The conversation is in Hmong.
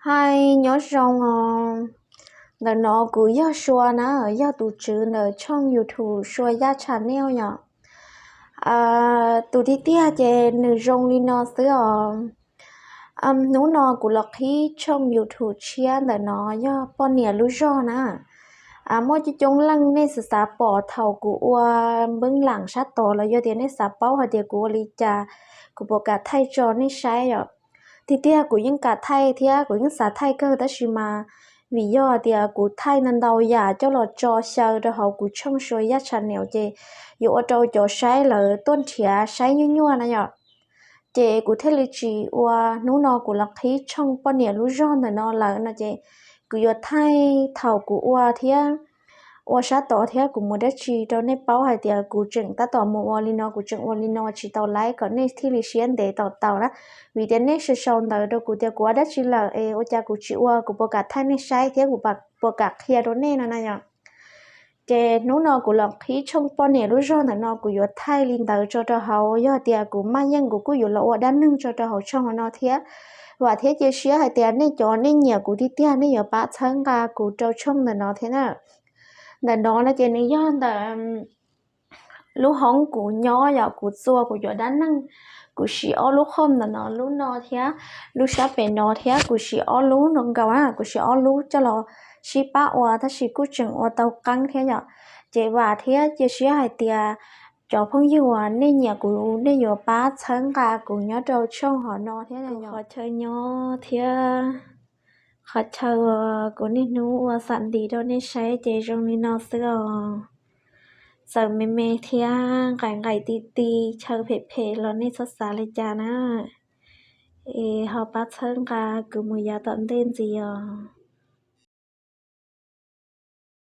Hais nyob zoo os, ntawm no kuv yog Sua na, yog tus tswv ntawm tshooj YouTube Sua Yaj Channel yom. Tus tiag tiag ces nws zoo li no xwb os. Hnub no kuv los qhib tshooj YouTube tshiab ntawm no yog poj niam lub zog na. Muaj coob coob leej nej xav xav pom thaum kuv ua npeeb lam sab tod los yog tias nej xav paub hais tias kuv ua li cas, kuv puas kam thaij tso nej saib yom. Tiag tiag kuv yeej kam thaij thiab kuv yeej xav thaij kawg tab sis mas vim yog tias kuv thaij ntau ntau yam coj los tso xyaw rau hauv kuv tshooj Sua Yaj Channel ces yuav ua rau cov saib lawv tuaj nrhiav saib nyuaj nyuaj na yom. Ces kuv thiaj li tsis ua, hnub no kuv los qhib tshooj poj niam lub zog ntawm no lawm no ces kuv yuav thaij thaum kuv ua thiab ua sab tod thiab kuv mus dab tsi rau nej paub hais tias kuv tseem tab tom mus ua li no, kuv tseem ua li no tsis tau laib kom nej thiaj li siab ntev tos tau na. Vim tias nej sau sau ntawv rau kuv tias kuv ua dab tsi lawm es ua cas kuv tsis ua, kuv puas kam thaij nej saib thiab kuv puas kam qhia rau nej no na yom. Ces hnub no kuv los qhib tshooj poj niam lub zog ntawm no kuv yuav thaij li ntawd tso rau hauv, yog tias kuv maj yeej kuv kuj yuav los ua dab neeg tso rau hauv tshooj no thiab. Vam thiab cia siab hais tias nej cov nej nyiam kuv tiag tiag nej yuav pab txhawb nqa kuv rau tshooj ntawm no thiab na. Ntawm no no ces nws yog ntawm lub hoob kuv nyob yom, kuv txua kuv cov dab neeg. Kuv siv ob lub khoom ntawm no, lub no thiab lub sab pem no thiab, kuv siv ob lub no nkaus na, kuv siv ob lub coj los sib pab ua tab sis kuj tseem ua tau qeeb thiab yom. Ces vam thiab cia siab hais tias cov phooj ywg uas nej nyiam kuv nej yuav pab txhawb nqa kuv nyob rau tshooj hov no thiab. Qhov chaw nyob thiab qhov chaw uas kuv niaj hnub ua xam ntis rau nej saib ces zoo li no xwb os. Txawm me me thiab nqaim nqaim ti ti, chaw phem phem los nej txhob xav li cas na. Es ho pab txhawb nqa kuv mus yav tom ntej ntxiv os.